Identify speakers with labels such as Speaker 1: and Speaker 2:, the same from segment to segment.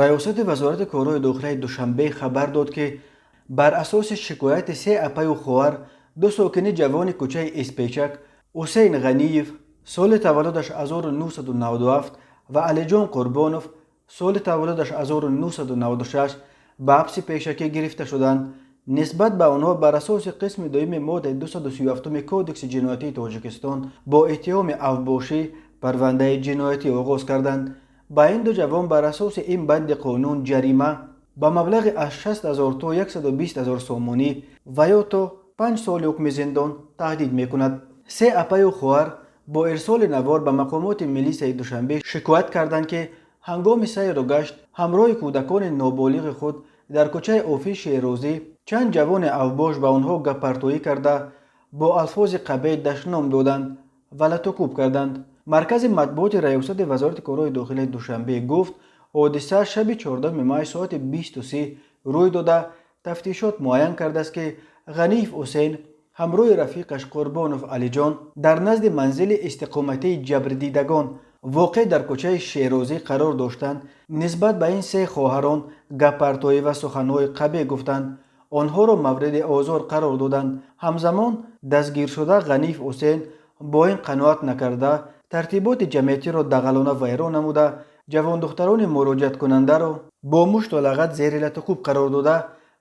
Speaker 1: Раёсати Вазорати корҳои дохилаи Душанбе хабар дод, ки бар асоси шикояти се апаю хоҳар, ду сокини ҷавони кӯчаи Испечак, Ҳусейн Ғаниев, соли таваллудаш 1997, ва Алиҷон Қурбонов, соли таваллудаш 1996, ба ҳабси пешакӣ гирифта шуданд. Нисбат ба онҳо бар асоси қисми дуюми моддаи 237 Кодекси ҷиноятии Тоҷикистон бо иттиҳоми авбошӣ парвандаи ҷиноятӣ оғоз карданд. Ба ин ду ҷавон бар асоси ин банди қонун ҷарима ба маблағи аз 60 ҳазор то 120 ҳазор сомонӣ ва ё то 5 соли ҳукми зиндон таҳдид мекунад. Се апаю хоҳар бо ирсоли навор ба мақомоти милисияи Душанбе шикоят карданд, ки ҳангоми сайру гашт ҳамроҳи кӯдакони ноболиғи худ дар кӯчаи Офи Шерозӣ чанд ҷавони авбош ба онҳо гаппартоӣ карда, бо алфози қабеҳ дашном доданд ва латукӯб карданд. Маркази матбуоти Раёсати Вазорати корҳои дохилаи Душанбе гуфт, ҳодиса шаби 14 май соати 20:30 рӯй дода, тафтишот муайян кардааст, ки Ғаниев Ҳусейн ҳамроҳи рафиқаш Қурбонов Алиҷон дар назди манзили истиқоматии ҷабрдидагон, воқеъ дар кӯчаи Шерозӣ, қарор доштанд, нисбат ба ин се хоҳарон гаппартоӣ ва суханҳои қабеҳ гуфтанд, онҳоро мавриди озор қарор доданд. Ҳамзамон дастгиршуда Ғаниев Ҳусейн бо ин қаноат накарда, тартиботи ҷамъиятиро дағалона вайрон намуда, ҷавондухтарони муроҷиаткунандаро бо мушту лағат зери латукӯб қарор дода,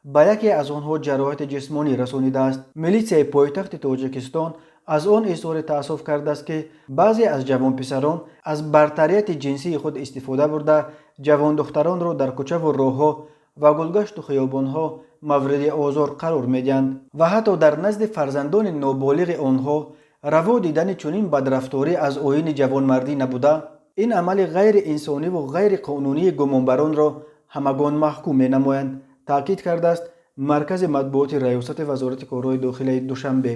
Speaker 1: ба яке аз онҳо ҷароҳати ҷисмонӣ расонидааст. Милитсияи пойтахти Тоҷикистон аз он изҳори таассуф кардааст, ки баъзе аз ҷавонписарон аз бартарияти ҷинсии худ истифода бурда, ҷавондухтаронро дар кӯчаву роҳҳо ва гулгашту хиёбонҳо мавриди озор қарор медиҳанд ва ҳатто дар назди фарзандони ноболиғи онҳо. Раво дидани чунин бадрафторӣ аз оини ҷавонмардӣ набуда, ин амали ғайриинсониву ғайриқонунии гумонбаронро ҳамагон маҳкум менамоянд, таъкид кардааст маркази матбуоти Раёсати Вазорати корҳои дохилаи Душанбе.